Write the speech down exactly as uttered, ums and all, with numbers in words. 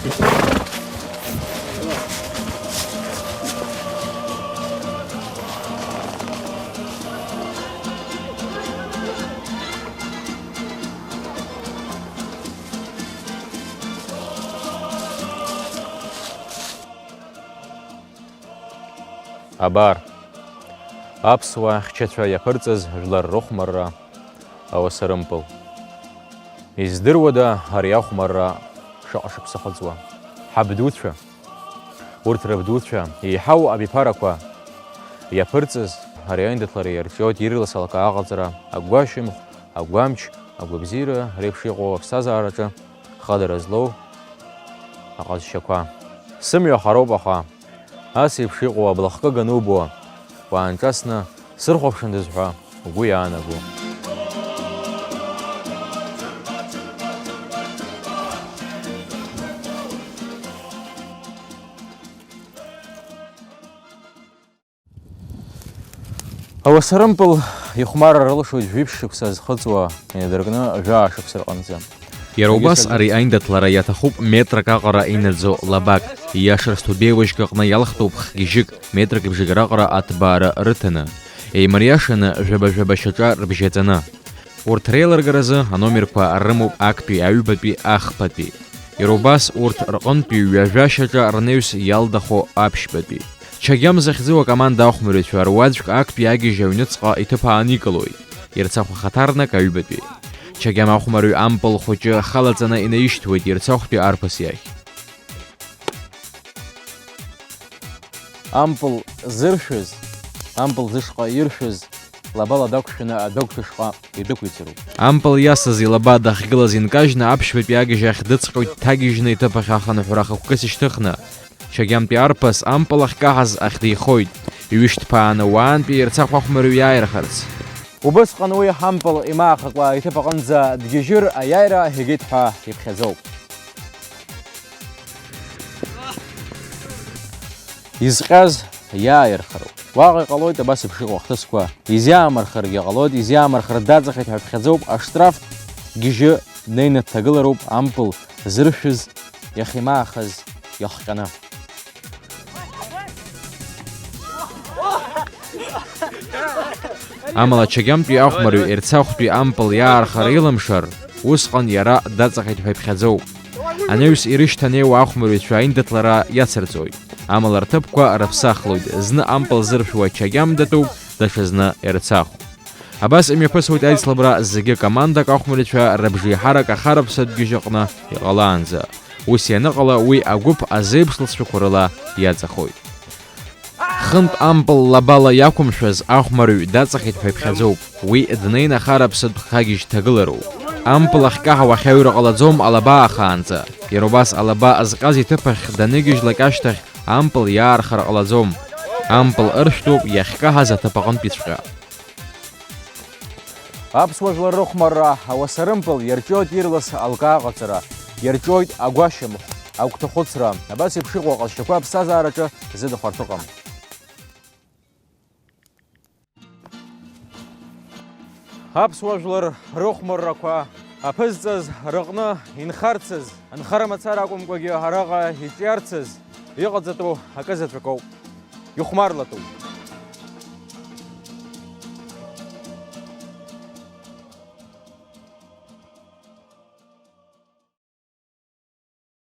Абар, аԥсуаа хьчацәа иаԥырҵаз жәлар рыхәмарра, ауаса рымпыл. Издыруада ари ахәмарра шаҟа шықәса хыҵуа? Ҳабдуцәа, урҭ рабдуцәа, еиҳау абиԥарақәа иаԥырҵаз ари аиндаҭлара иарҿиоит ирлас алкаа аҟаҵара, агәашьамх, агәамч, агәабзиара реиԥш иҟоу аԥсҭазаараҿы хадара злоу аҟазшьақәа. Сымҩа хароуп, аха ас еиԥш иҟоу аблахкы ганубо, уаанҿасны сырхәаԥшындаз ҳәа угәы иаанаго. Ауаса рымпыл ихәмарра рылшоит жәиԥшь шықәса зхыҵуа, инадыркны жәаа шықәса рҟынӡа. Иара убас ари аиндаҭлара иаҭахуп метрак аҟара инаӡо лабак. Ииашарц Ҭубеи уажәк аҟны иалхтәуп хгьежьык, метрак ибжьагараҟара аҭбаара рыҭаны. Еимариашаны жәаба-жәаба шьаҿа рыбжьаҵаны. Урҭ реилыргаразы аномерқәа рымоуп актәи, аҩбатәи, ахԥатәи. Иара убас урҭ рҟынтәи ҩажәа шьаҿа рнаҩс иалдахо аԥшьбатәи. Чагьам захьӡу акоманда ахәмарҩцәа руаӡәк актәи агьежь аҩныҵҟа иҭыԥ ааникылоит. Ерцахә ахаҭарнак аҩбатәи. Чагьам ахәмарҩ ампыл хәыҷы халаҵаны инаишьҭуеит Ерцахәтәи арԥыс иахь. Ампыл зыршәыз, ампыл зышҟа иршәыз, лабала дақәшәаны адәы агәҭышҟа идәықәицароуп. Ампыл иасыз илаба дахьгылаз инкажьны аԥшьбатәи агьежь ахь дыҵҟьоит, дҭагьежьны иҭыԥ ахь ахынҳәра ахықәкыс ишьҭыхны. Чагьамтәи арԥыс ампыл ахькаҳаз ахь деихоит, иҩышьҭԥааны уаантәи Ерцахә ахәмарҩ иааирхарц. Убысҟан уи ампыл имаахакәа иҭыԥ аҟынӡа дгьежьыр, аиааира игеит ҳәа иԥхьаӡоуп. Изҟьаз иааирхароуп. Уаҟа иҟалоит абас еиԥш иҟоу ахҭысқәа. Изиаамырхаргьы ҟалоит, изиаамырхар даҵахеит ҳәа иԥхьаӡоуп, аштраф гьежьы днеины дҭагылароуп ампыл зыршәыз иахьимаахаз иахҟьаны. Амала Чагьамтәи ахәмарҩ Ерцахәтәи ампыл иаархара илымшар, усҟан иара даҵахеит ҳәа иԥхьаӡоуп. Анаҩс ирышьҭанеиуа ахәмарҩцәа аиндаҭлара иацырҵоит. Амала рҭыԥқәа рыԥсахлоит, зны ампыл зыршәуа Чагьам датәуп, даҽазны Ерцахә. Абас имҩаԥысуеит аицлабра зегьы командак ахәмарҩцәа рыбжеиҳарак ахараԥсатә гьежь аҟны иҟалаанӡа. Ус ианыҟала, уи агәыԥ азеиԥш лҵшәақәа рыла иаҵахоит. Хынтә ампыл лабала иақәымшәаз ахәмарҩ даҵахеит ҳәа иԥхьаӡоуп. Уи днеин ахараԥсатә хагьежь дҭагылароуп. Ампыл ахькаҳауа ахьаҩра ҟалаӡом алаба аахаанӡа. Иара убас алаба зҟьаз иҭыԥ ахь даныгьежьлак ашьҭахь ампыл иаархар ҟалаӡом. Ампыл ыршәтәуп иахькаҳаз аҭыԥ аҟынтәиҵәҟьа. Аԥсуа жәлар рыхәмарра, ауаса рымпыл, иарҿиоит ирлас алкаа аҟаҵара, иарҿиоит агәашьамх, агәҭахәыцра, абас еиԥш иҟоу аҟазшьақәа аԥсҭазаараҿы зыдахәарҭа ыҟам. Аԥсуа жәлар рыхәмаррақәа аԥызҵаз рыҟны инхарцаз, нхара мацара акәымкәагьы араҟа иҿиарцаз иҟаҵатәу акы заҵәык ауп. Ихәмарлатәуп.